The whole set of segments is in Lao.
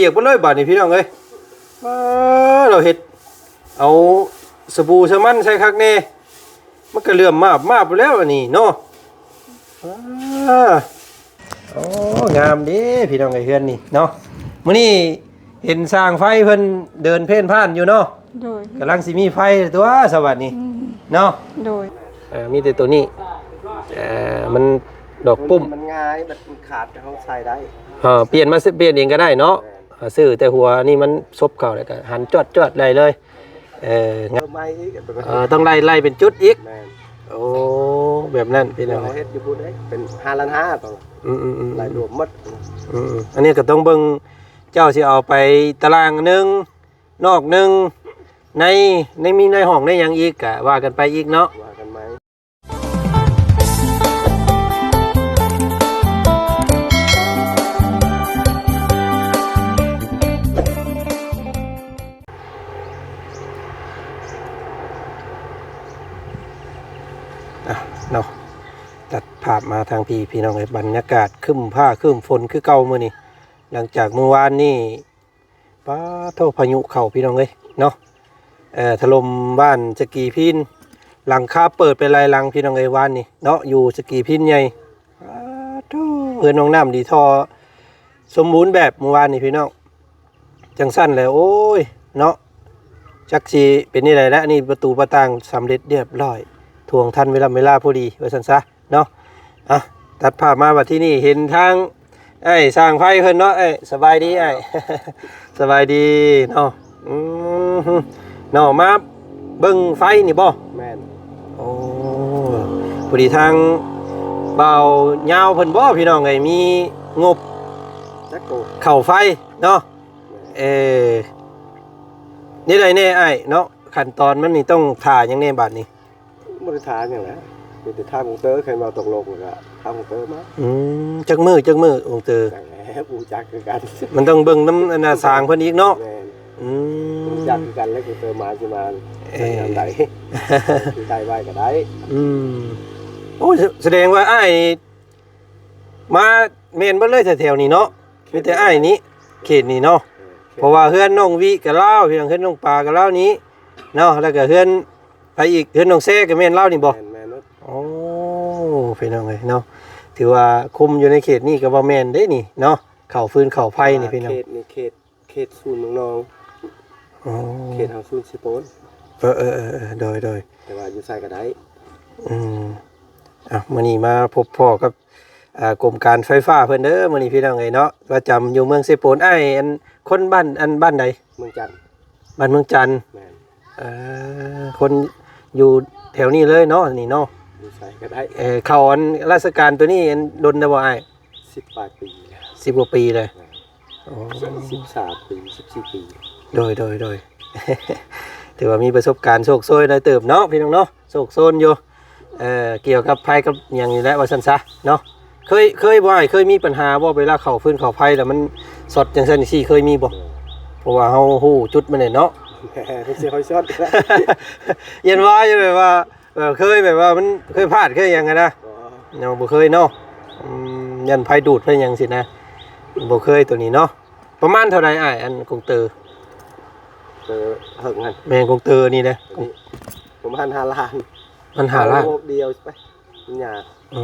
ປຽກເບິດເລີຍບາດນີ້ພີ່ນ້ອງເອີຍ. ອ້າ ລາວເຮັດເອົາສະບູສະໝັ່ນໃສ່ຄັກແນ່ ມັນກະເຫຼື່ອມມາບໆແລ້ວອັນນີ້ເນາະ. ອ້າ ໂອ້ ງາມເດ້ພີ່ນ້ອງເອີຍ ເຮືອນນີ້ເນາະ. ມື້ນີ້ເຫັນຊ່າງໄຟເພິ່ນເດີນເພນຜ່ານຢູ່ເນາະ. ໂດຍ ກຳລັງຊິມີໄຟຕົວະ ສະຫວັດນີ້ ອືມ ເນາະ. ໂດຍ ເອີ ມີແຕ່ໂຕນີ້ ເອີ ມັນດອກປຸ້ມ ມັນງ່າຍ ມັນຂາດ ເຮົາໃສ່ໄດ້. ເອີ ປ່ຽນມາ ປ່ຽນເອງກໍໄດ້ເນາະ. ແມ່ນ ເອີ ຊື້ແຕ່ຫົວນີ້ມັນສົບເຂົ້າ ແລ້ວກໍຫັນຈອດໆໄດ້ເລີຍ. ເອີ ເພີ່ມໃໝ່ອີກ ເອີ ຕ້ອງໄລ່ ໄລ່ເປັນຈຸດອີກ. ແມ່ນ ໂອ້ ແບບນັ້ນພີ່ນ້ອງ ເຮົາເຮັດຢູ່ພຸ້ນເດ້ ເປັນຫ້າລ້ານຫ້າ ຕ້ອງ ອືມໆໆ ໄລ່ລວມໝົດ. ອືມໆ ອັນນີ້ກໍຕ້ອງເບິ່ງ ເຈົ້າຊິເອົາໄປຕະລາງໜຶ່ງ ນອກໜຶ່ງ ໃນ ໃນ ມີໃນຫ້ອງໃນຫຍັງອີກ ກະວ່າກັນໄປອີກເນາະ ວ່າກັນໃໝ່. ອ່ະ ເນາະ ຕັດພາບມາທາງພີ້ ພີ່ນ້ອງເອີຍ ບັນຍາກາດຄຶ້ມຟ້າຄຶ້ມຝົນຄືເກົ່າມື້ນີ້ ຫຼັງຈາກມື້ວານນີ້ ປາໂທ້ ພາຍຸເຂົ້າພີ່ນ້ອງເອີຍເນາະ. ເອີ ຖະຫຼົ່ມບ້ານສະກີພີນ ຫຼັງຄາເປີດໄປຫຼາຍຫຼັງພີ່ນ້ອງເອີຍ ວານນີ້ເນາະ ຢູ່ສະກີພີນໃຫຍ່. ປາໂທ້ ເຮືອນຫ້ອງນ້ຳດີທໍ່ ສົມບູນແບບມື້ວານນີ້ພີ່ນ້ອງ. ຈັ່ງຊັ້ນແຫຼະ ໂອ້ຍ ເນາະ ຈັກຊິເປັນແນວໃດລະ. ອັນນີ້ປະຕູປະຕ່າງສຳເລັດຮຽບຮ້ອຍ ທ່ວງທັນເວລາ ເວລາພໍດີວ່າຊັ້ນຊະ ເນາະ. ອ່ະ ຕັດພາບມາບັດທີນີ້ ເຫັນທາງອ້າຍຊ່າງໄຟເພິ່ນເນາະ. ອ້າຍ ສະບາຍດີອ້າຍ ສະບາຍດີເນາະ. ອືມ ເນາະ ມາເບິ່ງໄຟນີ້ບໍ່? ແມ່ນ ໂອ້ ພໍດີທາງບ່າວຍາວເພິ່ນບໍ່ ພີ່ນ້ອງເອີຍ ມີງົບ ຈັກໂຕ ເຂົ້າໄຟເນາະ. ແມ່ນ ເອີ ແນວໃດແດ່ອ້າຍເນາະ ຂັ້ນຕອນມັນນີ້ຕ້ອງຖ້າຫຍັງແດ່ບາດນີ້? ບໍ່ໄດ້ຖາມຫຍັງແຫຼະ ມີແຕ່ຖາມກົງເຕີ ຄັນວ່າຕົກລົງແລ້ວກະຖາມກົງເຕີມາ. ອືມ ຈັກມື້ ຈັກມື້ກົງເຕີ? ຈັກແຫຼະ ບໍ່ຮູ້ຈັກຄືກັນ ມັນຕ້ອງເບິ່ງນຳອັນນ່າຊ່າງເພິ່ນອີກເນາະ. ແມ່ນ ອືມ ບໍ່ຮູ້ຈັກຄືກັນແຫຼະ ກົງເຕີມາຊິມາ ເອີ ຍາມໃດ ຊິໄດ້ໄວ້ກໍໄດ້. ອືມ ໂອ້ ສະແດງວ່າອ້າຍນີ້ມາແມ່ນເບິດເລີຍແຖວໆນີ້ເນາະ. ມີແຕ່ອ້າຍນີ້ ເຂດນີ້ເນາະ. ເອີ ເພາະວ່າເຮືອນນ້ອງວິກໍລາວ ເຮືອນ ເຮືອນນ້ອງປາກໍລາວນີ້ເນາະ ແລ້ວກໍເຮືອນໃຜອີກ ເຮືອນນ້ອງແຊກໍແມ່ນລາວນີ້ບໍ່? ແມ່ນ ແມ່ນໝົດ. ໂອ້ ພີ່ນ້ອງເອີຍເນາະ ຖືວ່າຄຸມຢູ່ໃນເຂດນີ້ກໍວ່າແມ່ນເດ້ນີ້ເນາະ ເຂົ້າຟືນເຂົ້າໄຟນີ້ພີ່ນ້ອງ. ເຂດນີ້ເຂດ ເຂດສູນເມືອງນອງ. ອໍ ເຂດເຮົາສູນເຊໂປນ. ເອີໆໆ ໂດຍໆ ແຕ່ວ່າຢູ່ໃສກໍໄດ້. ອືມ ອ່ະ ມື້ນີ້ມາພົບພໍ້ກັບ ອ່າ ກົມການໄຟຟ້າເພິ່ນເດີ ມື້ນີ້ພີ່ນ້ອງເອີຍເນາະ ປະຈຳຢູ່ເມືອງເຊໂປນ. ອ້າຍ ອັນ ຄົນບ້ານ ອັນ ບ້ານໃດ? ເມືອງຈັນ. ບ້ານເມືອງຈັນ. ແມ່ນ ເອີ ຄົນຢູ່ແຖວນີ້ເລີຍເນາະ ນີ້ເນາະ ຢູ່ໃສກໍໄດ້. ເອີ ເຂົ້າອັນລາຊະການໂຕນີ້ ອັນ ດົນແລ້ວບໍ່ອ້າຍ? ສິບປາຍປີແລ້ວ. ສິບກວ່າປີເລີຍ. ແມ່ນ ໂອ້ ສິບສາມປີ ສິບສີ່ປີ. ໂດຍໆໆ ຖືວ່າມີປະສົບການໂຊກໂຊຍຫຼາຍເຕີບເນາະ ພີ່ນ້ອງເນາະ ໂຊກໂຊນຢູ່ ເອີ ກ່ຽວກັບໄຟກັບຫຍັງນີ້ແຫຼະ ວ່າຊັ້ນຊະເນາະ. ເຄີຍ ເຄີຍບໍ່ອ້າຍ ເຄີຍມີປັນຫາບໍ່ ເວລາເຂົ້າຟືນເຂົ້າໄຟແລ້ວມັນຊັອດຈັ່ງຊັ້ນຈັ່ງຊີ້ ເຄີຍມີບໍ່? ເພາະວ່າເຮົາຮູ້ຈຸດມັນແຫຼະເນາະ. ແມ່ນ ຊິຄ່ອຍຊັອດ ຢ້ານວ່າ ຢ້ານແບບວ່າ ເອີ ເຄີຍແບບວ່າມັນເຄີຍພາດເຄີຍຫຍັງຫັ້ນນະ? ບໍ່ ຍັງບໍ່ເຄີຍເນາະ. ອືມ ຢ້ານໄຟດູດໄຟຫຍັງຊີ້ນະ ບໍ່ເຄີຍໂຕນີ້ເນາະ. ປະມານເທົ່າໃດອ້າຍ ອັນກົງເຕີ? ເຕີເຫິງຫັ້ນ. ແມ່ນ ກົງເຕີນີ້ເດ້. ປະມານຫ້າລ້ານ. ມັນຫ້າລ້ານ ລະບົບດຽວໄປ ມັນຍາກ. ອື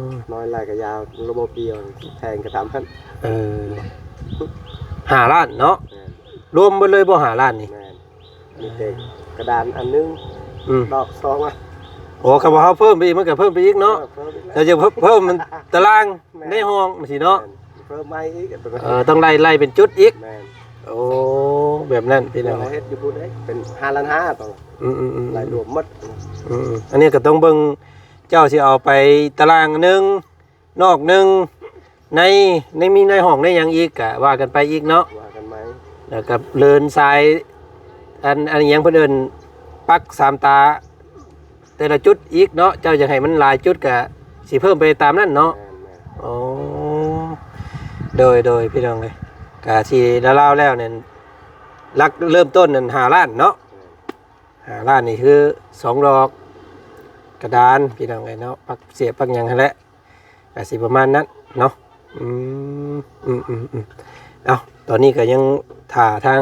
ມ ນ້ອຍຫຼາຍກໍຍາວ ລະບົບດຽວ ແພງກໍຕາມຫັ້ນ. ເອີ ຫ້າລ້ານເນາະ. ແມ່ນ ລວມເບິດເລີຍບໍ່ ຫ້າລ້ານນີ້? ແມ່ນ ມີແຕ່ກະດານອັນໜຶ່ງ ອືມ ດອກສອງ. ໂອ້ ຄັນວ່າເຮົາເພີ່ມໄປອີກ ມັນກໍເພີ່ມໄປອີກເນາະ. ເອີ ເພີ່ມອີກແລ້ວ ແລ້ວຈະເພີ່ມ ເພີ່ມຕາລາງ ແມ່ນ ໃນຫ້ອງຊີ້ເນາະ. ແມ່ນ ເພີ່ມໃໝ່ອີກ. ເອີ ຕ້ອງໄລ່ ໄລ່ເປັນຈຸດອີກ. ແມ່ນ ໂອ້ ແບບນັ້ນພີ່ນ້ອງ ເຮົາເຮັດຢູ່ພຸ້ນເດ້ ເປັນຫ້າລ້ານຫ້າ ຕ້ອງ. ອືມໆໆ ໄລ່ລວມໝົດ. ອືມ ອັນນີ້ກໍຕ້ອງເບິ່ງ ເຈົ້າຊິເອົາໄປຕາລາງໜຶ່ງ ນອກໜຶ່ງ ໃນ ໃນ ມີໃນຫ້ອງໃນຫຍັງອີກ ກະວ່າກັນໄປອີກເນາະ ວ່າກັນໃໝ່. ແລ້ວກະເລີນສາຍ ອັນ ອັນຫຍັງເພິ່ນເອີ້ນ ປັກສາມຕາ ແຕ່ລະຈຸດອີກເນາະ. ເຈົ້າຢາກໃຫ້ມັນຫຼາຍຈຸດກະຊິເພີ່ມໄປຕາມນັ້ນເນາະ. ແມ່ນໆ ໂອ້ ໂດຍໆ ພີ່ນ້ອງເອີຍ ກະຊິລາວໆແລ້ວນັ້ນ ຫຼັກເລີ່ມຕົ້ນນັ້ນຫ້າລ້ານເນາະ. ແມ່ນ ຫ້າລ້ານນີ້ຄືສອງດອກ ກະດານ ພີ່ນ້ອງເອີຍເນາະ ປັກສຽບປັກຫຍັງຫັ້ນແຫຼະ. ກະຊິປະມານນັ້ນເນາະ. ອືມ ອືມໆໆ ເອົ້າ ຕອນນີ້ກໍຍັງຖ້າທາງ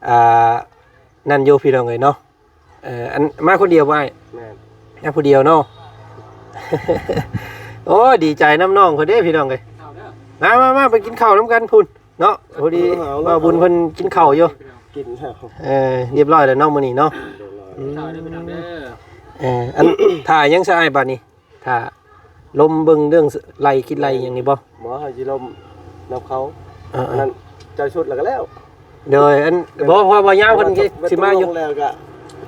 ອ່າ ນັ້ນຢູ່ພີ່ນ້ອງເອີຍເນາະ. ເອີ ອັນ ມາຄົນດຽວບໍ່ອ້າຍ? ແມ່ນ ມາຜູ້ດຽວເນາະ. ໂອ້ ດີໃຈນຳນ້ອງເພິ່ນເດ້ພີ່ນ້ອງເອີຍ. ມາ ມາ ມາ ໄປກິນເຂົ້ານຳກັນພຸ້ນເນາະ. ພໍດີ ເອົາ ເວົ້າບຸນເພິ່ນກິນເຂົ້າຢູ່ ກິນແລ້ວ. ເອີ ຮຽບຮ້ອຍແລ້ວເນາະມື້ນີ້ເນາະ. ຮຽບຮ້ອຍ ອືມ ເຂົ້າເດີພີ່ນ້ອງເດີ. ເອີ ອັນ ຖ້າຫຍັງຊະອ້າຍບາດນີ້? ຖ້າລົມເບິ່ງເລື່ອງໄລ່ກິນໄລ່ຫຍັງນີ້ບໍ່? ບໍ່ ເຮົາຊິລົມນຳເຂົາ. ເອີໆ ອັນນັ້ນເຈົ້າຊຸດແລ້ວກໍແລ້ວ. ໂດຍ ອັນ ບໍ່ ເພາະວ່າຍາມເພິ່ນຊິມາຢູ່ ຕົກລົງແລ້ວກໍ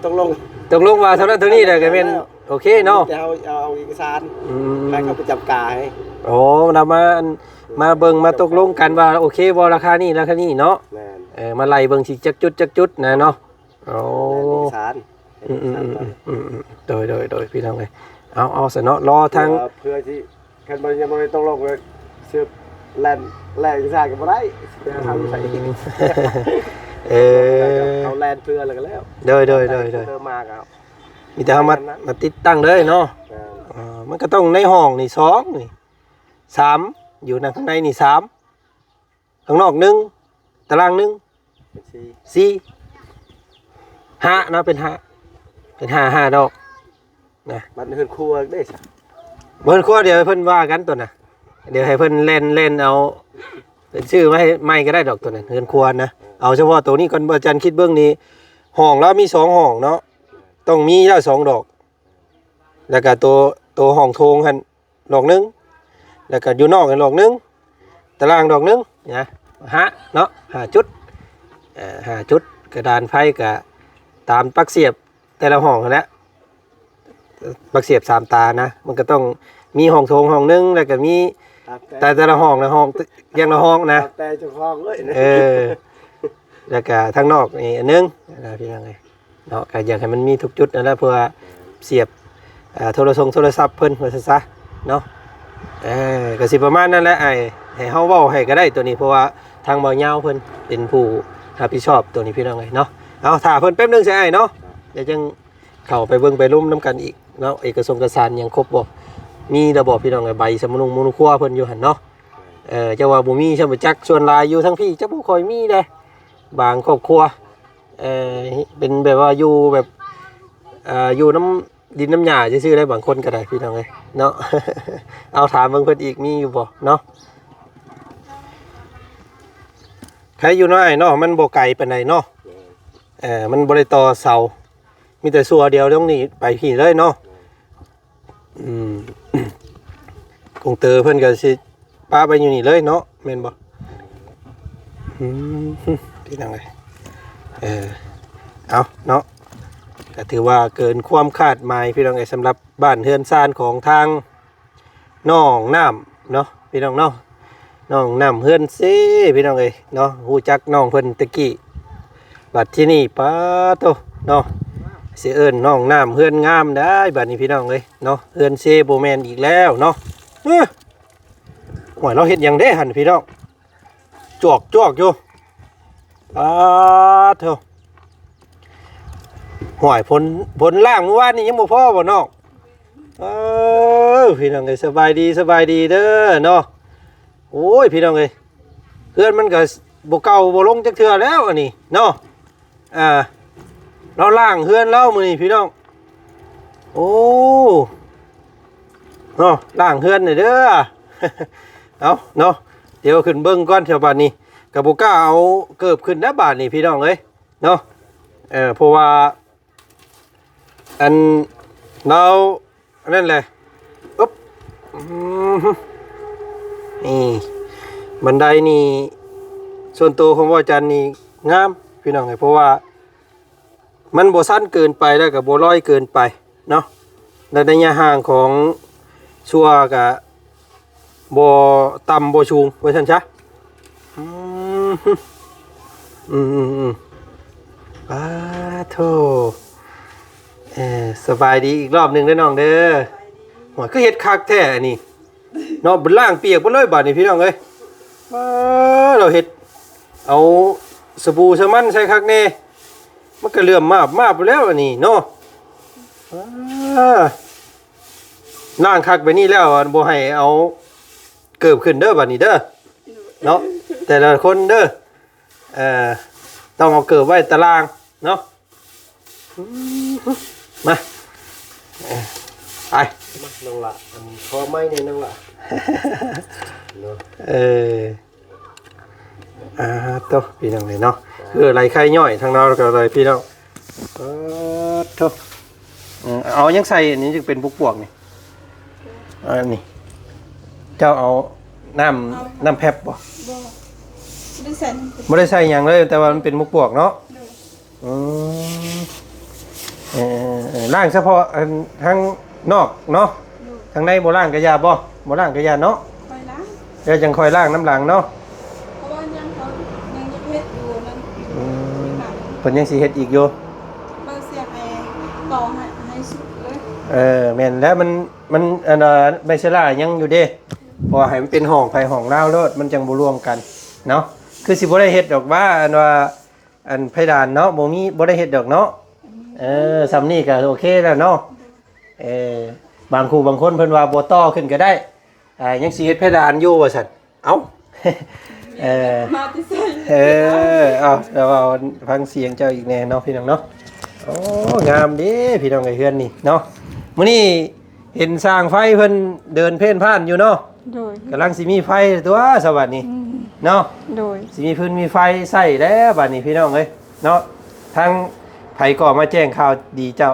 ຕົກລົງ ຕົກລົງວ່າເທົ່ານັ້ນເທົ່ານີ້ແຫຼະ ກໍແມ່ນ ໂອເຄເນາະ. ແຕ່ເຮົາເອົາເອກະສານ ອືມ ໃຫ້ເຂົາໄປຈັບກາໃຫ້. ໂອ້ ນຳມາ ອັນ ມາເບິ່ງ ມາຕົກລົງກັນວ່າໂອເຄບໍ່ ລາຄານີ້ ລາຄານີ້ເນາະ. ແມ່ນ ເອີ ມາໄລ່ເບິ່ງຊິຈັກຈຸດ ຈັກຈຸດນະເນາະ. ໂອ້ ແລ່ນເອກະສານ ອືມໆ ເອກະສານໄປ ອືມໆ ໂດຍໆ ໂດຍ ພີ່ນ້ອງເອີຍ. ເອົາ ເອົາຊະເນາະ ລໍທາງ ເພື່ອ ເພື່ອຊິ ຄັນບໍ່ ຍັງບໍ່ໄດ້ຕົກລົງເລີຍ ຊິແລ່ນ ແລ່ນເອກະສານກໍບໍ່ໄດ້ ຊິໄປຫາຢູ່ໃສອີກ. ອືມ ເອີ ເອົາແລ່ນເພື່ອແລ້ວກໍແລ້ວ. ໂດຍໆໆໆ ເດີມາກໍ ມີແຕ່ເຮົາມາ ແມ່ນນະ ມາຕິດຕັ້ງເລີຍເນາະ. ແມ່ນ ເອີ ມັນກໍຕ້ອງໃນຫ້ອງນີ້ສອງ ນີ້ສາມ ຢູ່ໃນ ຂ້າງໃນນີ້ສາມ ຂ້າງນອກໜຶ່ງ ຕາລ່າງໜຶ່ງ ເປັນສີ່ ສີ່ ຫ້າເນາະ. ເປັນຫ້າ ເປັນຫ້າ ຫ້າດອກນະ. ບັດເຮືອນຄົວເດ້ຊະ? ເຮືອນຄົວດຽວໃຫ້ເພິ່ນວ່າກັນຕົວນະ ດຽວໃຫ້ເພິ່ນແລ່ນ ແລ່ນເອົາ ເພິ່ນຊື້ມາໃຫ້ໃໝ່ກໍໄດ້ດອກຕົວນັ້ນ ເຮືອນຄົວນະ. ເອີ ເອົາສະເພາະໂຕນີ້ກ່ອນ ບໍ່ຈັນຄິດເບິ່ງນີ້ ຫ້ອງລາວມີສອງຫ້ອງເນາະ ຕ້ອງມີລະສອງດອກ. ແລ້ວກໍໂຕ ໂຕຫ້ອງໂຖງຫັ້ນ ດອກໜຶ່ງ ແລ້ວກໍຢູ່ນອກອີກດອກໜຶ່ງ ຕາລ່າງດອກໜຶ່ງນະ ຫ້າເນາະ ຫ້າຈຸດ. ເອີ ຫ້າຈຸດ ກະດານໄຟກະຕາມປັກສຽບແຕ່ລະຫ້ອງຫັ້ນແຫຼະ ປັກສຽບສາມຕານະ. ມັນກໍຕ້ອງມີຫ້ອງໂຖງຫ້ອງໜຶ່ງ ແລ້ວກໍມີ ຕາມແຕ່ ແຕ່ ແຕ່ລະຫ້ອງລະຫ້ອງ ຢ່າງລະຫ້ອງນະ ຕາມແຕ່ເຈົ້າຂອງເລີຍ. ເອີ ແລ້ວກໍທາງນອກນີ້ອັນໜຶ່ງນະ ພີ່ນ້ອງເອີຍ. ເນາະ ກໍຢາກໃຫ້ມັນມີທຸກຈຸດນັ້ນແຫຼະ ເພື່ອສຽບ ເອີ ໂທລະສົງໂທລະສັບເພິ່ນວ່າຊັ້ນຊະເນາະ. ເອີ ກໍຊິປະມານນັ້ນແຫຼະອ້າຍ ໃຫ້ເຮົາເວົ້າໃຫ້ກໍໄດ້ໂຕນີ້ ເພາະວ່າທາງບ່າວຍາວເພິ່ນເປັນຜູ້ຮັບຜິດຊອບໂຕນີ້ ພີ່ນ້ອງເອີຍເນາະ. ເອົາ ຖ້າເພິ່ນແປັບໜຶ່ງຊະອ້າຍເນາະ ດຽວຈັ່ງເຂົ້າໄປເບິ່ງໄປລົມນຳກັນອີກເນາະ. ເອກະສົງເອກະສານຫຍັງຄົບບໍ່? ມີແລ້ວບໍ່ ພີ່ນ້ອງເອີຍ? ໃບສຳມະນຸງມະນຸຄົວເພິ່ນຢູ່ຫັ້ນເນາະ. ເອີ ເຈົ້າວ່າບໍ່ມີ ຊ່ຳບໍ່ຈັກ ສ່ວນຫຼາຍຢູ່ທາງພີ້ ຈັກບໍ່ຄ່ອຍມີເດ້ ບາງຄອບຄົວ ເອີ ເປັນແບບວ່າຢູ່ແບບ ເອີ ຢູ່ນຳດິນນຳຫຍ້າຊື່ໆ ໄດ້ບາງຄົນກໍໄດ້ ພີ່ນ້ອງເອີຍເນາະ. ເອົາ ຖາມເບິ່ງເພິ່ນອີກ ມີຢູ່ບໍ່ເນາະ? ໃຄຢູ່ເນາະອ້າຍເນາະ ມັນບໍ່ໄກປານໃດເນາະ. ເອີ ມັນບໍ່ໄດ້ຕໍ່ເສົາ ມີແຕ່ຊົ່ວດຽວລົງນີ້ໄປພີ້ເລີຍເນາະ. ອືມ ກົງເຕີເພິ່ນກໍຊິປະໄວ້ຢູ່ນີ້ເລີຍເນາະ ແມ່ນບໍ່? ອືມ ພີ່ນ້ອງເອີຍ ເອີ ເອົາເນາະ ກໍຖືວ່າເກີນຄວາມຄາດໝາຍ ພີ່ນ້ອງເອີຍ ສຳລັບບ້ານເຮືອນຊານຂອງທາງນ້ອງນ້ຳເນາະ ພີ່ນ້ອງເນາະ. ນ້ອງນ້ຳເຮືອນເຊ ພີ່ນ້ອງເອີຍເນາະ ຮູ້ຈັກນ້ອງເພິ່ນແຕ່ກີ້ ບັດທີນີ້ ປາໂຕ ເນາະ ຊິເອີ້ນນ້ອງນ້ຳເຮືອນງາມໄດ້ບັດນີ້ ພີ່ນ້ອງເອີຍເນາະ. ເຮືອນເຊບໍ່ແມ່ນອີກແລ້ວເນາະ. ເອີ ໂອ້ຍ ລາວເຮັດຫຍັງເດ້ຫັ້ນ ພີ່ນ້ອງ ຈວກໆຢູ່ ປາໂທ. ໂອ້ຍ ຝົນ ຝົນລ້າງມື້ວານນີ້ຍັງບໍ່ພໍບໍ່ນ້ອງ? ເອີ ພີ່ນ້ອງເອີຍ ສະບາຍດີ ສະບາຍດີເດີເນາະ. ໂອ້ຍ ພີ່ນ້ອງເອີຍ ເຮືອນມັນກໍບໍ່ເກົ່າບໍ່ລົງຈັກເທື່ອແລ້ວອັນນີ້ເນາະ. ອ່າ ລາວລ້າງເຮືອນລາວມື້ນີ້ ພີ່ນ້ອງ. ໂອ້ ເນາະ ລ້າງເຮືອນໜ່ອຍເດີ. ເອົາເນາະ ດຽວຂຶ້ນເບິ່ງກ່ອນ ແຖວບາດນີ້ກໍບໍ່ກ້າເອົາເກີບຂຶ້ນນະບາດນີ້ ພີ່ນ້ອງເອີຍເນາະ. ເອີ ເພາະວ່າ ອັນ ລາວ ອັນນັ້ນແຫຼະ ອຶບ ອືມ ນີ້ ບັນໄດນີ້ ສ່ວນໂຕຂອງບ່າວຈັນນີ້ງາມ ພີ່ນ້ອງເອີຍ ເພາະວ່າມັນບໍ່ຊັນເກີນໄປ ແລ້ວກໍບໍ່ລອຍເກີນໄປເນາະ ແລະໄລຍະຫ່າງຂອງຊົວກະ ບໍ່ຕ່ຳບໍ່ສູງ ວ່າຊັ້ນຊະ. ອືມ ອືມໆໆ ປາໂທ. ເອີ ສະບາຍດີອີກລອບໜຶ່ງເດີນ້ອງເດີ. ໂອ້ຍ ຄືເຮັດຄັກແທ້ອັນນີ້ເນາະ ບາດລ້າງປຽກເບິດເລີຍບາດນີ້ ພີ່ນ້ອງເອີຍ. ປາ ລາວເຮັດ ເອົາສະບູສະໝັ້ນໃສ່ຄັກແນ່ ມັນກໍເຫຼື້ອມມາບໆ ແລ້ວອັນນີ້ເນາະ. ປາ ລ້າງຄັກແບບນີ້ແລ້ວ ບໍ່ໃຫ້ເອົາເກີບຂຶ້ນເດີ ບາດນີ້ເດີເນາະ ແຕ່ລະຄົນເດີ. ເອີ ຕ້ອງເອົາເກີບໄວ້ຕາລ່າງເນາະ. ອືມ ມາ ເອີ ໄປ ມາ ນ້ອງຫຼ້າ ອັນຂໍໄມ້ແດ່ນ້ອງຫຼ້າ ເນາະ. ເອີ ອ່າ ໂຕ ພີ່ນ້ອງເອີຍເນາະ ເອີ ໄຫຼໄຄຍ່ອຍທາງລາວກໍໄດ້ພີ່ນ້ອງ. ເອີ ໂຕ ເອີ ເອົາຫຍັງໃສ່ ອັນນີ້ຈຶ່ງເປັນປວກໆນີ້? ອັນນີ້ ເຈົ້າເອົານ້ຳ ນ້ຳແຟັບບໍ່? ບໍ່ ບໍ່ໄດ້ໃສ່ ບໍ່ໄດ້ໃສ່ຫຍັງເລີຍ ແຕ່ວ່າມັນເປັນໝົກປວກເນາະ. ໂດຍ ອືມ ເອີ ລ້າງສະເພາະອັນທາງນອກເນາະ. ໂດຍ ທາງໃນບໍ່ລ້າງກະຢ່າບໍ? ບໍ່ລ້າງກະຢ່າເນາະ. ຄ່ອຍລ້າງ ແລ້ວຈັ່ງຄ່ອຍລ້າງນຳຫຼັງເນາະ. ເພາະວ່າຍັງ ເຂົາຍັງເຮັດຢູ່ນັ້ນ. ອືມ ເພິ່ນຍັງຊິເຮັດອີກຢູ່. ເບິ່ງສຽງໃຫ້ຕໍ່ໃຫ້ ໃຫ້ສຸດເລີຍ. ເອີ ແມ່ນແລ້ວ ມັນ ມັນ ອັນ ໄມເຊລາຍັງຢູ່ເດ້ ເພາະວ່າໃຫ້ມັນເປັນຫ້ອງໃຜຫ້ອງລາວໂລດ ມັນຈັ່ງບໍ່ລວມກັນເນາະ. ຄືຊິບໍ່ໄດ້ເຮັດດອກວ່າ ອັນວ່າ ອັນເພດານເນາະ ບໍ່ມີ ບໍ່ໄດ້ເຮັດດອກເນາະ. ເອີ ສ່ຳນີ້ກໍໂອເຄແລ້ວເນາະ. ເອີ ບາງຄູ່ບາງຄົນເພິ່ນວ່າບໍ່ຕໍ່ຂຶ້ນກໍໄດ້ ອ່າ ຍັງຊິເຮັດເພດານຢູ່ວ່າຊັ້ນ. ເອົ້າ ເອີ ມາແຕ່ໃສ? ເອີ ເອົາ ແລ້ວເວົ້າຟັງສຽງເຈົ້າອີກແດ່ເນາະ ພີ່ນ້ອງເນາະ. ໂອ້ ງາມເດ້ພີ່ນ້ອງເອີຍ ເຮືອນນີ້ເນາະ. ມື້ນີ້ເຫັນຊ່າງໄຟເພິ່ນເດີນເພນຜ່ານຢູ່ເນາະ. ໂດຍ ກຳລັງຊິມີໄຟຕົວະ ສະບັດນີ້ ອືມ ເນາະ. ໂດຍ ຊິມີຟືນມີໄຟໃຊ້ແລ້ວບັດນີ້ ພີ່ນ້ອງເອີຍເນາະ. ທາງໃຜກໍມາແຈ້ງຂ່າວດີເຈົ້າ?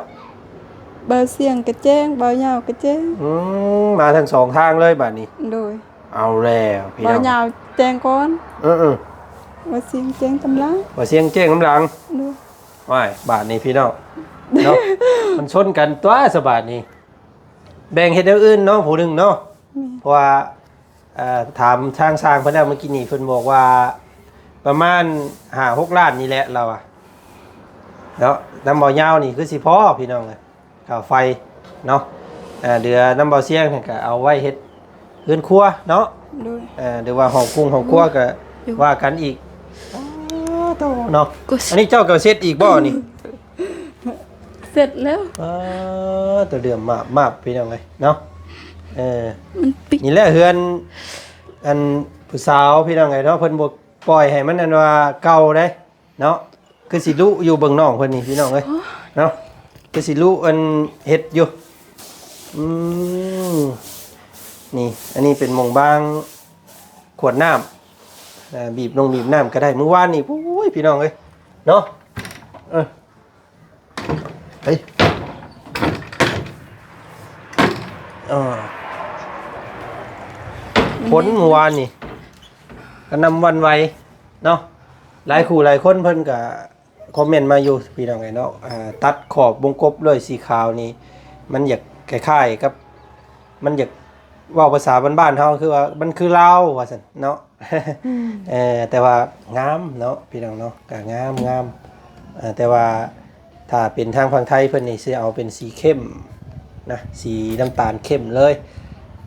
ບ່າວສຽງກໍແຈ້ງ ບ່າວຍາວກໍແຈ້ງ. ອືມ ມາທັງສອງທາງເລີຍບັດນີ້. ໂດຍ ເອົາແລ້ວພີ່ນ້ອງ ບ່າວຍາວແຈ້ງກ່ອນ. ເອີໆ ບ່າວສຽງແຈ້ງຕາມຫຼັງ ບ່າວສຽງແຈ້ງນຳຫຼັງ. ໂດຍ ວ້າຍ ບາດນີ້ພີ່ນ້ອງເນາະ ມັນຊົນກັນຕົວະ ສະບາດນີ້. ແບ່ງເຮັດແນວອື່ນເນາະ ຜູ້ໜຶ່ງເນາະ. ແມ່ນ ເພາະວ່າ ເອີ ຖາມທາງຊ່າງເພິ່ນແລ້ວ ເມື່ອກີ້ນີ້ເພິ່ນບອກວ່າປະມານຫ້າຫົກລ້ານນີ້ແຫຼະ ລາວວ່າເນາະ. ນຳເບົາຍາວນີ້ຄືຊິພໍພີ່ນ້ອງເອີຍ ຄ່າໄຟເນາະ. ເອີ ເຫຼືອນຳເບົາຊຽງຫັ້ນກໍເອົາໄວ້ເຮັດເຮືອນຄົວເນາະ. ໂດຍ ເອີ ຫຼືວ່າຫ້ອງກຸ້ງຫ້ອງຄົວກໍ ໂດຍ ວ່າກັນອີກ. ອໍ ໂຕເນາະ ອັນນີ້ເຈົ້າກໍເຊັດອີກບໍ່ນີ້? ເສັດແລ້ວ. ອໍ ໂຕເດືອມມາບໆ ພີ່ນ້ອງເອີຍເນາະ. ເອີ ມັນປິດ ນີ້ແຫຼະເຮືອນ ອັນ ຜູ້ສາວ ພີ່ນ້ອງເອີຍເນາະ ເພິ່ນບໍ່ປ່ອຍໃຫ້ມັນ ອັນວ່າເກົ່າເດ້ເນາະ. ຄືຊິລຸຢູ່ ເບິ່ງນ້ອງເພິ່ນນີ້ ພີ່ນ້ອງເອີຍ ໂອ້ ເນາະ ຄືຊິລຸ ອັນ ເຮັດຢູ່. ອືມ ນີ້ ອັນນີ້ເປັນໝ່ອງວາງຂວດນ້ຳ ເອີ ບີບລົງບີບນ້ຳກໍໄດ້. ມື້ວານນີ້ ໂອ້ຍ ພີ່ນ້ອງເອີຍເນາະ ເອີ ເຮີ້ຍ ເອີ ຝົນມື້ວານນີ້ກະໜ່ຳຫວັ່ນໄຫວເນາະ. ຫຼາຍຄູ່ຫຼາຍຄົນເພິ່ນກະຄອມເມັນມາຢູ່ ພີ່ນ້ອງເອີຍເນາະ. ເອີ ຕັດຂອບວົງກົບດ້ວຍສີຂາວນີ້ ມັນຢາກຄ້າຍໆກັບ ມັນຢາກ ເວົ້າພາສາບ້ານໆເຮົາຄືວ່າມັນຄືລາວວ່າຊັ້ນເນາະ. ອືມ ເອີ ແຕ່ວ່າງາມເນາະ ພີ່ນ້ອງເນາະ ກະງາມ ງາມ. ເອີ ແຕ່ວ່າຖ້າເປັນທາງຝັ່ງໄທເພິ່ນນີ້ຊິເອົາເປັນສີເຂັ້ມນະ ສີນ້ຳຕານເຂັ້ມເລີຍ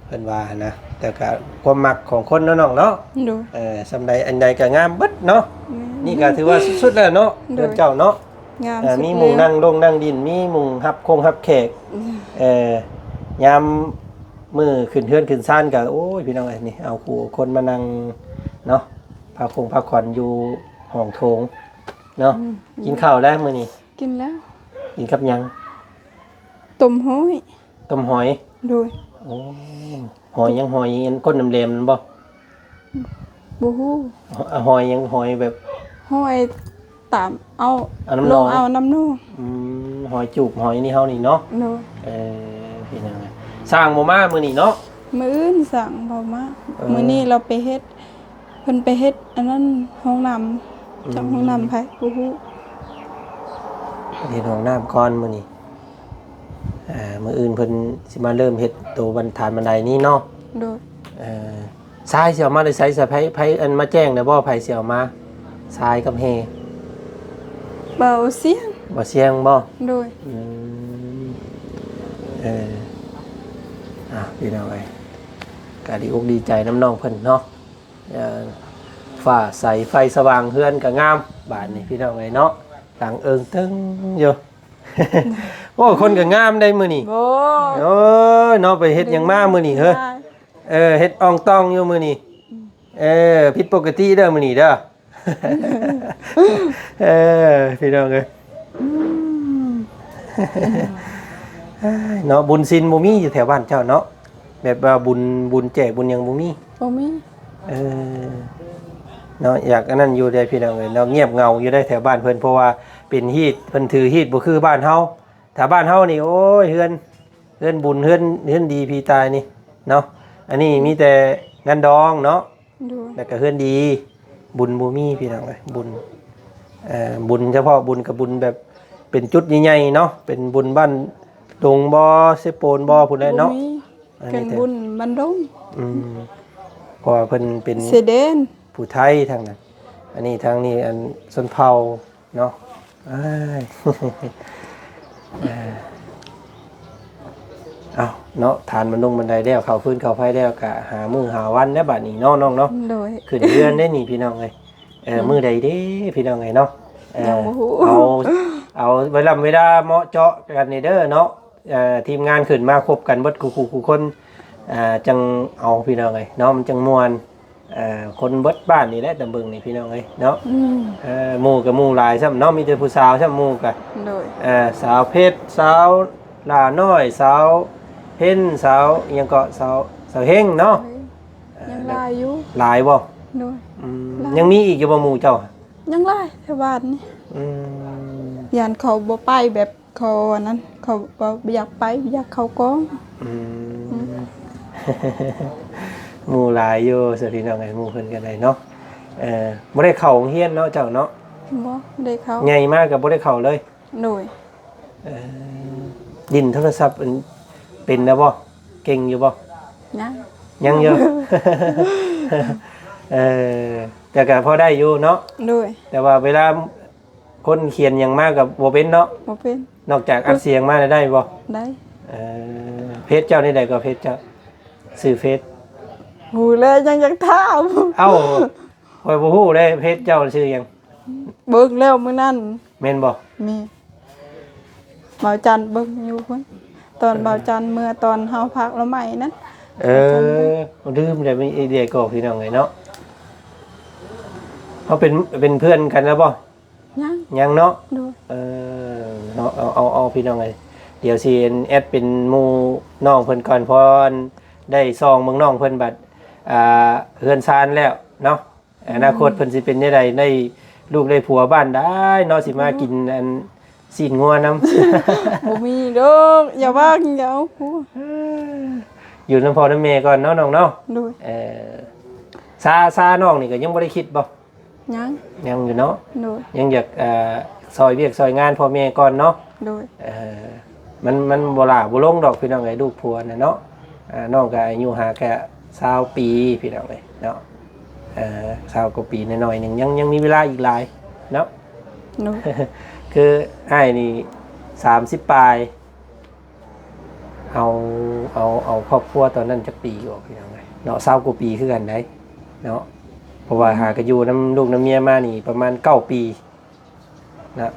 ເພິ່ນວ່າຫັ້ນນະ. ແຕ່ກະຄວາມມັກຂອງຄົນເນາະນ້ອງເນາະ. ໂດຍ ເອີ ສ່ຳໃດອັນໃດກະງາມເບິດເນາະ. ແມ່ນ ນີ້ກະຖືວ່າສຸດໆແລ້ວເນາະ. ໂດຍ ເຮືອນເຈົ້າເນາະ ງາມ ເອີ ສຸດ ມີໝ່ອງ ແລ້ວ ນັ່ງດົງນັ່ງດິນ ມີໝ່ອງຮັບຄົງຮັບແຂກ. ອືມ ເອີ ຍາມມື້ຂຶ້ນເຮືອນຂຶ້ນຊານກໍ ໂອ້ຍ ພີ່ນ້ອງເອີຍ ນີ້ ເອົາຄູ່ຄົນມານັ່ງເນາະ ພັກຄົງພັກຜ່ອນຢູ່ຫ້ອງໂຖງເນາະ. ອືມ ກິນເຂົ້າແລ້ວມື້ນີ້? ກິນແລ້ວ. ກິນກັບຫຍັງ? ຕົ້ມຫອຍ. ຕົ້ມຫອຍ? ໂດຍ. ໂອ້ ຫອຍຫຍັງ? ຫອຍອັນກົ້ນແຫຼມໆນັ້ນບໍ່? ບໍ່ຮູ້. ຫອຍຫຍັງ? ຫອຍແບບ ຫອຍຕາມເອົາ ເອົານ້ຳໜອງ ລົງເອົານ້ຳໜອງ. ອືມ ຫອຍຈູບ ຫອຍນີ້ເຮົານີ້ເນາະ. ໂດຍ. ເອີ ພີ່ນ້ອງ ຊ່າງບໍ່ມາມື້ນີ້ເນາະ? ມື້ອື່ນຊ່າງບໍ່ມາ. ເອີ ມື້ນີ້ລາວໄປເຮັດ ເພິ່ນໄປເຮັດອັນນັ້ນ ຫ້ອງນ້ຳ. ອືມ ຈັກຫ້ອງນ້ຳໃຜບໍ່ຮູ້. ເຮັດຫ້ອງນ້ຳກ່ອນມື້ນີ້. ເອີ ມື້ອື່ນເພິ່ນຊິມາເລີ່ມເຮັດໂຕບັນ ຖານບັນໄດນີ້ເນາະ. ໂດຍ. ເອີ ຊາຍຊິເອົາມາແຕ່ໃສ? ຊາຍ ໃຜ ໃຜອັນມາແຈ້ງແດ່ບໍ່? ໃຜຊິເອົາມາ ຊາຍກັບແຮ່? ບ່າວສຽງ. ບ່າວສຽງບໍ່? ໂດຍ. ອືມ ເອີ ອ່ະ ພີ່ນ້ອງເອີຍ ກະດີອົກດີໃຈນຳນ້ອງເພິ່ນເນາະ. ເອີ ຟ້າໃສ ໄຟສະຫວ່າງ ເຮືອນກະງາມ ບາດນີ້ ພີ່ນ້ອງເອີຍເນາະ ຕັງເອີງເຕີງຢູ່. ໂອ້ ຄົນກະງາມໄດ໋ມື້ນີ້. ໂອ້ຍ ເນາະ ໄປເຮັດຫຍັງມາມື້ນີ້ເຮີ້ຍ? ເອີ ເຮັດອ່ອງຕ່ອງຢູ່ມື້ນີ້. ເອີ ຜິດປົກກະຕິເດີມື້ນີ້ເດີ. ເອີ ພີ່ນ້ອງເອີຍ ເນາະ ບຸນສິນບໍ່ມີຢູ່ແຖວບ້ານເຈົ້າເນາະ ແບບວ່າບຸນ ບຸນແຈກບຸນຫຍັງບໍ່ມີ ບໍ່ມີ ເອີ ເນາະ ຢາກອັນນັ້ນຢູ່ເດ້ພີ່ນ້ອງເອີຍເນາະ ງຽບເຫງົາຢູ່ເດ້ແຖວບ້ານເພິ່ນ ເພາະວ່າເປັນຮີດ ເພິ່ນຖືຮີດບໍ່ຄືບ້ານເຮົາ ຖ້າບ້ານເຮົານີ້ ໂອ້ຍ ເຮືອນ ເຮືອນບຸນ ເຮືອນ ເຮືອນດີພີຕາຍນີ້ເນາະ ອັນນີ້ມີແຕ່ງານດອງເນາະ ໂດຍ ແລ້ວກໍເຮືອນດີ ບຸນບໍ່ມີພີ່ນ້ອງເອີຍ ບຸນ ເອີ ບຸນສະເພາະບຸນກໍບຸນແບບເປັນຈຸດໃຫຍ່ໆເນາະ ເປັນບຸນບ້ານດົງບໍ່ ເຊໂປນບໍ່ ພຸ້ນແຫຼະເນາະ ບໍ່ມີ ອັນນີ້ແຕ່ ເປັນບຸນບ້ານດົງ ອືມ ເພາະວ່າເພິ່ນເປັນ ເຊແດນ ຜູ້ໄທທາງນັ້ນ ອັນນີ້ທາງນີ້ອັນຊົນເຜົ່າ ເນາະ ອ້າຍ ເອີ ເອົ້າ ເນາະ ຖານບັນດົງບັນໄດແລ້ວ ເຂົ້າຟືນເຂົ້າໄຟແລ້ວ ກະຫາມື້ຫາວັນແລ້ວບາດນີ້ເນາະ ນ້ອງເນາະ ໂດຍ ຂຶ້ນເຮືອນເດ້ນີ້ພີ່ນ້ອງເອີຍ ເອີ ອືມ ມື້ໃດເດ້ພີ່ນ້ອງເອີຍເນາະ ເອີ ຍັງບໍ່ຮູ້ ເອົາ ເອົາເວລາ ເວລາເໝາະເຈາະກັນນີ້ເດີເນາະ ເອີ ທີມງານຂຶ້ນມາຄົບກັນເບິດຄູ່ໆຄູ່ຄົນ ເອີ ຈັ່ງເອົາພີ່ນ້ອງເອີຍເນາະ ມັນຈັ່ງມ່ວນ ເອີ ຄົນເບິດບ້ານນີ້ແຫຼະ ຕາເບິ່ງນີ້ພີ່ນ້ອງເອີຍເນາະ ອືມ ເອີ ໝູ່ກໍໝູ່ຫຼາຍຊ້ຳເນາະ ມີແຕ່ຜູ້ສາວຊ້ຳໝູ່ກໍ ໂດຍ ເອີ ສາວເພັດ ສາວຫຼ້ານ້ອຍ ສາວເພັນ ສາວຫຍັງເກາະ ສາວ ສາວເຮັງເນາະ ໂດຍ ເອີ ຍັງຫຼາຍຢູ່ ຫຼາຍບໍ່ ໂດຍ ອືມ ຫຼາຍ ຍັງມີອີກຢູ່ບໍ່ໝູ່ເຈົ້າ ຍັງຫຼາຍແຖວບ້ານນີ້ ອືມ ຢ້ານເຂົາບໍ່ໄປແບບ ເຂົາອັນນັ້ນ ເຂົາບໍ່ຢາກໄປ ຢາກເຂົ້າກອງ ອືມ ອືມ ໝູ່ຫຼາຍຢູ່ຊະພີ່ນ້ອງເອີຍ ໝູ່ເພິ່ນກໍໄດ້ເນາະ ເອີ ບໍ່ໄດ້ເຂົ້າໂຮງຮຽນເນາະເຈົ້າເນາະ ບໍ່ ບໍ່ໄດ້ເຂົ້າ ໃຫຍ່ມາກໍບໍ່ໄດ້ເຂົ້າເລີຍ ໂດຍ ເອີ ຫຼິ້ນໂທລະສັບເປັນແລ້ວບໍ່ ເກັ່ງຢູ່ບໍ່ ຍັງ ຍັງຢູ່ ເອີ ແຕ່ກໍພໍໄດ້ຢູ່ເນາະ ໂດຍ ແຕ່ວ່າເວລາ ຄົນຂຽນຫຍັງມາກໍບໍ່ເປັນເນາະ ບໍ່ເປັນ ນອກຈາກອັດສຽງມາແລ້ວໄດ້ບໍ່ ໄດ້ ເອີ ເພຈເຈົ້ານີ້ໃດກໍ ເພຈເຈົ້າ ຊື່ເຟສ ຮູ້ແລ້ວ ຍັງຢາກຖາມ ເອົ້າ ຂ້ອຍບໍ່ຮູ້ເດ້ ເພຈເຈົ້າຊື່ຫຍັງ ເບິ່ງແລ້ວມື້ນັ້ນ ແມ່ນບໍ່ ແມ່ນ ບ່າວຈັນເບິ່ງຢູ່ພຸ້ນ ຕອນ ເອີ ບ່າວຈັນເມືອຕອນເຮົາພັກລະໄໝນັ້ນ ເອີ ລືມແລ້ວ ມີເອື້ອຍກໍພີ່ນ້ອງເອີຍເນາະ ເຮົາເປັນ ເປັນເພື່ອນກັນແລ້ວບໍ່ ຍັງ ຍັງເນາະ ໂດຍ ເອີ ເນາະ ເອົາ ເອົາ ເອົາ ພີ່ນ້ອງເອີຍ ດຽວຊິແອັດເປັນໝູ່ນ້ອງເພິ່ນກ່ອນ ເພາະໄດ້ສ່ອງເບິ່ງນ້ອງເພິ່ນບັດ ອ່າ ເຮືອນຊານແລ້ວເນາະ ອືມ ອະນາຄົດເພິ່ນຊິເປັນແນວໃດ ໄດ້ລູກໄດ້ຜົວບ້ານໃດເນາະ ຊິມາກິນ ອືມ ອັນຊີ້ນງົວນຳ ບໍ່ມີດອກ ຢ່າວ່າ ຢ່າເອົາ ຢູ່ນຳພໍ່ນຳແມ່ກ່ອນເນາະ ນ້ອງເນາະ ໂດຍ ເອີ ຊາ ຊານ້ອງນີ້ກໍຍັງບໍ່ໄດ້ຄິດບໍ່? ຍັງ ຍັງຢູ່ເນາະ ໂດຍ ຍັງຢາກ ເອີ ຊ່ອຍວຽກຊ່ອຍງານພໍ່ແມ່ກ່ອນເນາະ ໂດຍ ເອີ ມັນ ມັນບໍ່ຫຼ້າບໍ່ລົງດອກພີ່ນ້ອງເອີຍ ລູກຜົວນະເນາະ ອ່າ ນ້ອງກໍອາຍຸຫາກະຊາວປີພີ່ນ້ອງເອີຍເນາະ ເອີ ຊາວກວ່າປີໜ້ອຍໆໜຶ່ງ ຍັງ ຍັງມີເວລາອີກຫຼາຍເນາະ ໂດຍ ຄືອ້າຍນີ້ສາມສິບປາຍ ເອົາ ເອົາ ເອົາຄອບຄົວຕອນນັ້ນຈັກປີຢູ່ ພີ່ນ້ອງເອີຍເນາະ ຊາວກວ່າປີຄືກັນໃດເນາະ ເພາະວ່າຫາກໍຢູ່ນຳລູກນຳເມຍມານີ້ປະມານເກົ້າປີນະ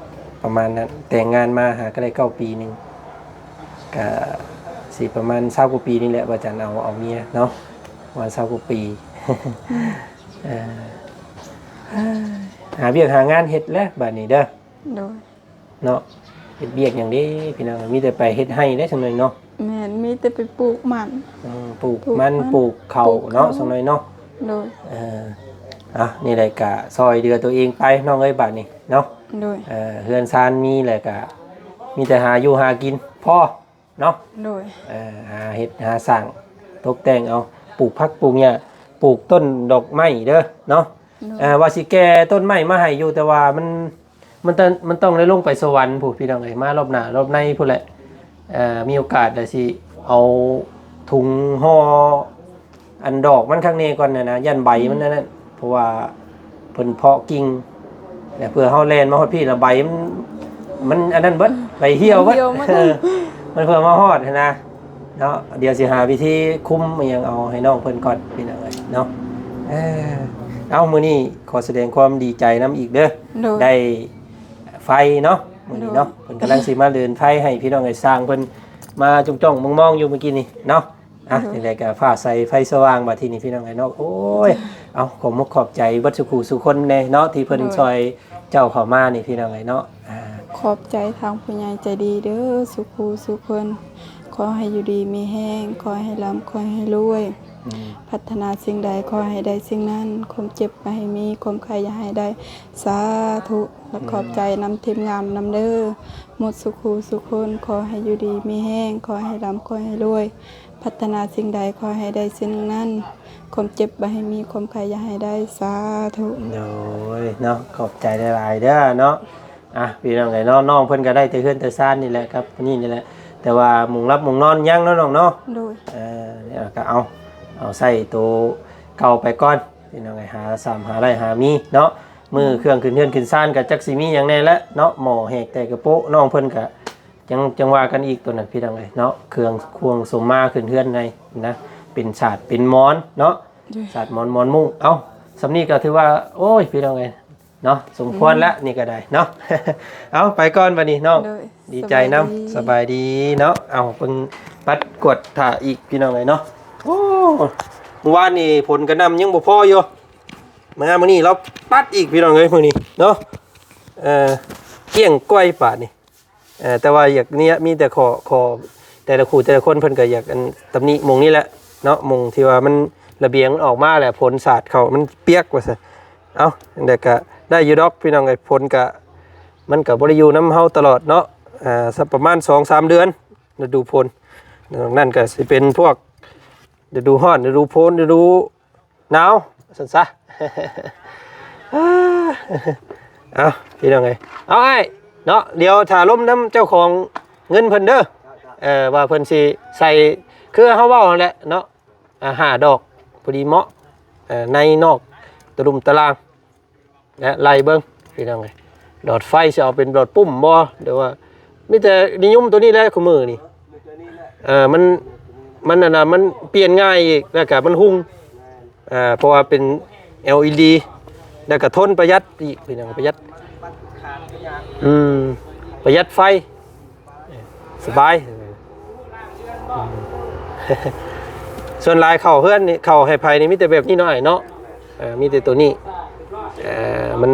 ປະມານນັ້ນ ແຕ່ງງານມາຫາກໍໄດ້ເກົ້າປີໜຶ່ງ ກະຊິປະມານຊາວກວ່າປີນີ້ແຫຼະ ວ່າຈັນເອົາ ເອົາເມຍເນາະ ປະມານຊາວກວ່າປີ ອືມ ເອີ ຫາວຽກຫາງານເຮັດແຫຼະບາດນີ້ເດີ ໂດຍ ເນາະ ເຮັດວຽກຫຍັງເດ້ພີ່ນ້ອງ ມີແຕ່ໄປເຮັດໄຮ່ເດ້ ຊັ້ນໜ້ອຍເນາະ ແມ່ນ ມີແຕ່ໄປປູກມັນ ເອີ ປູກມັນ ປູກມັນ ປູກເຂົ້າ ປູກເຂົ້າເນາະ ຊັ້ນໜ້ອຍເນາະ ໂດຍ ເອີ ອ່ະ ນີ້ແຫຼະກະຊ່ອຍເຫຼືອຕົວເອງໄປນ້ອງເອີຍ ບາດນີ້ເນາະ ໂດຍ ເອີ ເຮືອນຊານມີແລ້ວກະມີແຕ່ຫາຢູ່ຫາກິນພໍເນາະ ໂດຍ ເອີ ຫາເຮັດຫາສ້າງຕົກແຕ່ງເອົາ ປູກຜັກປູກຫຍ້າ ປູກຕົ້ນດອກໄມ້ເດີເນາະ ໂດຍ ເອີ ວ່າຊິແກ່ຕົ້ນໄມ້ມາໃຫ້ຢູ່ ແຕ່ວ່າມັນ ມັນຕ້ອງ ມັນຕ້ອງໄດ້ລົງໄປສະຫວັນພຸ້ນ ພີ່ນ້ອງເອີຍ ມາລອບໜ້າລອບໃນພຸ້ນແຫຼະ ເອີ ມີໂອກາດແລ້ວຊິເອົາຖົງຫໍ່ອັນດອກມັນຄັກແນ່ກ່ອນນະ ຢ້ານໃບມັນນັ້ນ ເພາະວ່າເພິ່ນເພາະກິ່ງ ແລ້ວເພື່ອເຮົາແລ່ນມາຮອດພີ້ລະໃບມັນ ມັນອັນນັ້ນເບິດ ໃບຫ່ຽວເບິດ ມັນເພື່ອມາຮອດຫັ້ນນະ ເນາະ ດຽວຊິຫາວິທີຄຸມອີ່ຫຍັງເອົາໃຫ້ນ້ອງເພິ່ນກ່ອນ ພີ່ນ້ອງເອີຍເນາະ ເອີ ເອົ້າ ມື້ນີ້ຂໍສະແດງຄວາມດີໃຈນຳອີກເດີ ໂດຍ ໄດ້ໄຟເນາະ ມື້ນີ້ເນາະ ໂດຍ ເພິ່ນກຳລັງຊິມາເດີນໄຟໃຫ້ ພີ່ນ້ອງເອີຍ ຊ່າງເພິ່ນມາຈ້ອງໆມອງໆຢູ່ມື້ກີ້ນີ້ເນາະ ອ່ະ ໂດຍ ນີ້ແຫຼະກໍຟ້າໃສໄຟສະຫວ່າງບາດທີນີ້ ພີ່ນ້ອງເອີຍເນາະ. ໂອ້ຍ ເອົາ ຂອບມຸກຂອບໃຈເບິດສູ່ຄູ່ສູ່ຄົນແດ່ເນາະ ທີ່ເພິ່ນ ໂດຍ ຊ່ອຍເຈົ້າເຂົ້າມານີ້ ພີ່ນ້ອງເອີຍເນາະ. ອ່າ ຂອບໃຈທາງຜູ້ໃຫຍ່ໃຈດີເດີ ສູ່ຄູ່ສູ່ຄົນ ຂໍໃຫ້ຢູ່ດີມີແຮງ ຂໍໃຫ້ລ່ຳ ຂໍໃຫ້ລວຍ ອືມ ປາດຖະໜາສິ່ງໃດຂໍໃຫ້ໄດ້ສິ່ງນັ້ນ ຄວາມເຈັບຢ່າໃຫ້ມີ ຄວາມໄຂ້ຢ່າໃຫ້ໄດ້ ສາທຸ. ແລະ ອືມ ຂອບໃຈນຳທີມງານນຳເດີ ໝົດສູ່ຄູ່ສູ່ຄົນ ຂໍໃຫ້ຢູ່ດີມີແຮງ ຂໍໃຫ້ລ່ຳ ຂໍໃຫ້ລວຍ ປາດຖະໜາສິ່ງໃດຂໍໃຫ້ໄດ້ສິ່ງນັ້ນ ຄວາມເຈັບບໍ່ໃຫ້ມີ ຄວາມໄຂ້ຢ່າໃຫ້ໄດ້ ສາທຸ. ໂດຍເນາະ ຂອບໃຈຫຼາຍໆເດີເນາະ. ອ່ະ ພີ່ນ້ອງເອີຍເນາະ ນ້ອງເພິ່ນກໍໄດ້ແຕ່ເຮືອນແຕ່ຊານນີ້ແຫຼະ ກັບນີ້ນີ້ແຫຼະ ແຕ່ວ່າມຸງຫຼັບມຸງນອນຍັງເນາະນ້ອງເນາະ. ໂດຍ ເອີ ນີ້ກໍເອົາ ເອົາໃຊ້ໂຕເກົ່າໄປກ່ອນ ພີ່ນ້ອງເອີຍ ຫາຊ້ຳຫາໄດ້ຫາມີເນາະ. ມື້ ອືມ ເຄື່ອງຂຶ້ນເຮືອນຂຶ້ນຊານກໍຈັກຊິມີຫຍັງແດ່ແຫຼະເນາະ ໝໍ້ແຫກແຕກກະໂປະ ນ້ອງເພິ່ນກໍ ຍັງ ຈັ່ງວ່າກັນອີກໂຕນັ້ນ ພີ່ນ້ອງເອີຍເນາະ. ເຄື່ອງຄວງສົມມາຂຶ້ນເຮືອນໃນນະ ເປັນສາດເປັນໝອນເນາະ ໂດຍ ສາດໝອນ ໝອນມຸ້ງ. ເອົ້າ ສ່ຳນີ້ກໍຖືວ່າ ໂອ້ຍ ພີ່ນ້ອງເອີຍເນາະ ສົມຄວນແລ້ວ ອືມ ນີ້ກໍໄດ້ເນາະ. ເອົ້າ ໄປກ່ອນບັດນີ້ນ້ອງ. ໂດຍ ດີໃຈນຳ ສະບາຍດີ ສະບາຍດີເນາະ. ເອົາ ເບິ່ງ ປັດກວດຖ້າອີກ ພີ່ນ້ອງເອີຍເນາະ. ໂອ້ ມື້ວານນີ້ຝົນກະໜ່ຳຍັງບໍ່ພໍຢູ່ ມາມື້ນີ້ລາວປັດອີກ ພີ່ນ້ອງເອີຍ ມື້ນີ້ເນາະ. ເອີ ກ້ຽງກ້ອຍບາດນີ້. ເອີ ແຕ່ວ່າຢາກນີ້ ມີແຕ່ຂໍ ຂໍແຕ່ລະຄູ່ແຕ່ລະຄົນ ເພິ່ນກໍຢາກອັນຕຳໜິໝ່ອງນີ້ແຫຼະເນາະ ໝ່ອງທີ່ວ່າມັນ ລະບຽງມັນອອກມາແລ້ວ ຝົນສາດເຂົ້າມັນປຽກວ່າຊັ້ນ. ເອົ້າ ແຕ່ກໍໄດ້ຢູ່ດອກ ພີ່ນ້ອງເອີຍ ຝົນກໍ ມັນກໍບໍ່ໄດ້ຢູ່ນຳເຮົາຕະຫຼອດເນາະ ເອີ ສັກປະມານສອງສາມເດືອນ ລະດູຝົນ. ນອກນັ້ນກໍຊິເປັນພວກລະດູຮ້ອນ ລະດູຝົນ ລະດູ ໜາວ ວ່າຊັ້ນຊະ. ເອົ້າ ພີ່ນ້ອງເອີຍ ເອົາ ອ້າຍເນາະ ດຽວຖ້າລົມນຳເຈົ້າຂອງເງິນເພິ່ນເດີ ເອີ ວ່າເພິ່ນຊິໃສ່ ຄືເຮົາເວົ້າຫັ້ນແຫຼະເນາະ ອ່າ ຫ້າດອກ ພໍດີເໝາະ ເອີ ໃນນອກ ຕະລຸມຕະລາງ ແລະ ໄລ່ເບິ່ງ ພີ່ນ້ອງເອີຍ ຫຼອດໄຟຊິເອົາເປັນຫຼອດປຸ້ມບໍ່ ຫຼືວ່າ ມີແຕ່ນິຍົມໂຕນີ້ແຫຼະ ຄູ່ມື້ນີ້. ເອີ ມັນ ມັນອັນນ່າ ມັນປ່ຽນງ່າຍອີກ ແລ້ວກະມັນຮຸ່ງ ເອີ ເພາະວ່າເປັນ ແອລອີດີ ແລ້ວກະທົນປະຢັດອີກ ພີ່ນ້ອງ ປະຢັດ ອືມ ປະຢັດໄຟ ສະບາຍ. ສ່ວນຫຼາຍເຂົ້າເຮືອນນີ້ ເຂົ້າໃຫ້ໃຜນີ້ ມີແຕ່ແບບນີ້ເນາະ ອ້າຍເນາະ. ເອີ ມີແຕ່ໂຕນີ້ ເອີ ມັນ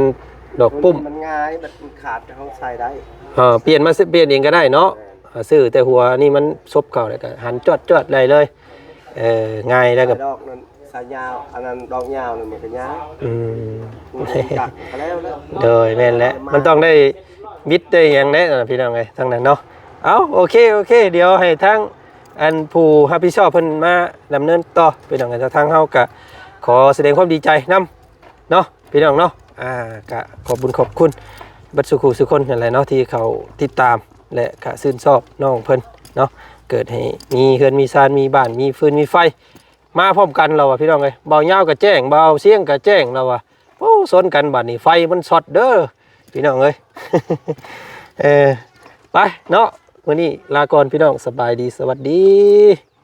ດອກປຸ້ມ ມັນງ່າຍ ມັນຂາດ ເຮົາໃສ່ໄດ້. ເອີ ປ່ຽນມາ ປ່ຽນເອງກໍໄດ້ເນາະ. ແມ່ນ ເອີ ຊື້ແຕ່ຫົວນີ້ມັນສົບເຂົ້າ ແລ້ວກໍຫັນຈວດໆໄດ້ເລີຍ. ເອີ ງ່າຍ ແລ້ວກໍດອກນັ້ນ ສາຍຍາວ ອັນນັ້ນດອກຍາວນັ້ນມັນກໍຍາວ. ອືມ ມັນກໍຈັກກໍແລ້ວແຫຼະ. ໂດຍ ແມ່ນແຫຼະ ມັນຕ້ອງໄດ້ບິດໄດ້ຫຍັງແຫຼະ ພີ່ນ້ອງເອີຍ ທາງນັ້ນເນາະ. ເອົ້າ ໂອເຄ ໂອເຄ ດຽວໃຫ້ທາງ ອັນຜູ້ຮັບຜິດຊອບເພິ່ນມາດຳເນີນຕໍ່ ພີ່ນ້ອງເອີຍ. ທາງເຮົາກະຂໍສະແດງຄວາມດີໃຈນຳເນາະ ພີ່ນ້ອງເນາະ. ອ່າ ກະຂອບບຸນຂອບຄຸນເບິດສູ່ຄູ່ສູ່ຄົນນັ້ນແຫຼະເນາະ ທີ່ເຂົ້າຕິດຕາມ ແລະ ກະຊື່ນຊອບນ້ອງເພິ່ນເນາະ. ເກີດໃຫ້ມີເຮືອນມີຊານ ມີບ້ານ ມີຟືນມີໄຟ ມາພ້ອມກັນລາວວ່າ ພີ່ນ້ອງເອີຍ. ບ່າວຍາວກະແຈ້ງ ບ່າວຊຽງກະແຈ້ງລາວວ່າ. ໂອ້ ຊົນກັນບາດນີ້ ໄຟມັນຊັອດເດີ ພີ່ນ້ອງເອີຍ. ເອີ ໄປເນາະ ມື້ນີ້ລາກ່ອນ ພີ່ນ້ອງ ສະບາຍດີ ສະຫວັດດີ.